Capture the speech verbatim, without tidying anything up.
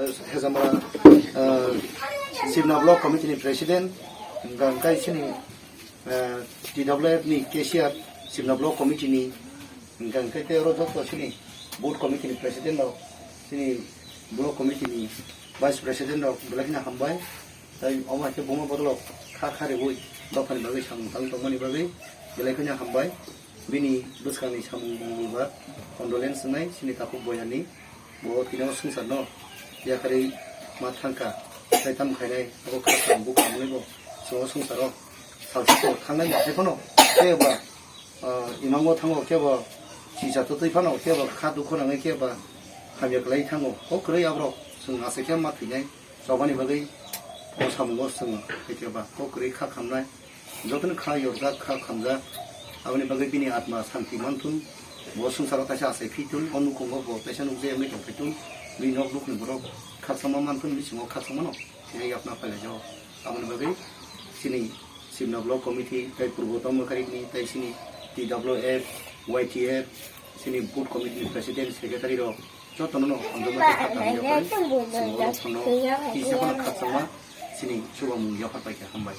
Hezamra, ah, Sibna Block Committee ni President, hingka hingkai chini, ah, T W F ni cashier, Sibna Block Committee ni, hingka hingkai tei oro joto chini Board Committee ni President rok, chini Block Committee ni Vice President rok belai kheno hambai. Tai omo hai khe buma bodol o kha kha reui dophani bagwi samung tangwi tongmani bagwi belai kheno hambai. Bini bwskangni samung mungwi ba condolence wngnai chini takhuk boyani. Bo tini o swngcharno yakarwi ma thangkha, tei tamo khainai abo kha kha bukha mwnwibo chwng o swngcharo salsa thangnai hai phano tei ba, ah, imango thango kebo chicha twtwi phano kebo kha dukhu nangwi kebo hamya kwlai thango. O kwrwi aborok chwng aswk khe ma thwinai. Chobani bagwi o samungo chwng hai khe ba kok kwrwi kha khamnai, jotono kha yorjak, kha khamjak, aboni bagwi bini atma santi manthun, bo swngcharo kaisa achai phitun, o nukhungo bo kaisa nukjagwi tongphitun, bini nok nukni borok khakchangma manthun, bisingo khakchangmano khe yapna phailaijago. Aboni bagwi chini Sibna Block Committee tei Purbo Tongmwkarikni tei chini T W F, Y T F, chini Board Committee ni President, Secretary rok jotono no hamjakma khe kha tangwi yaphar. Chini oro phano kisa phano khakchangma chini chubamung yaphar pai khe hambai.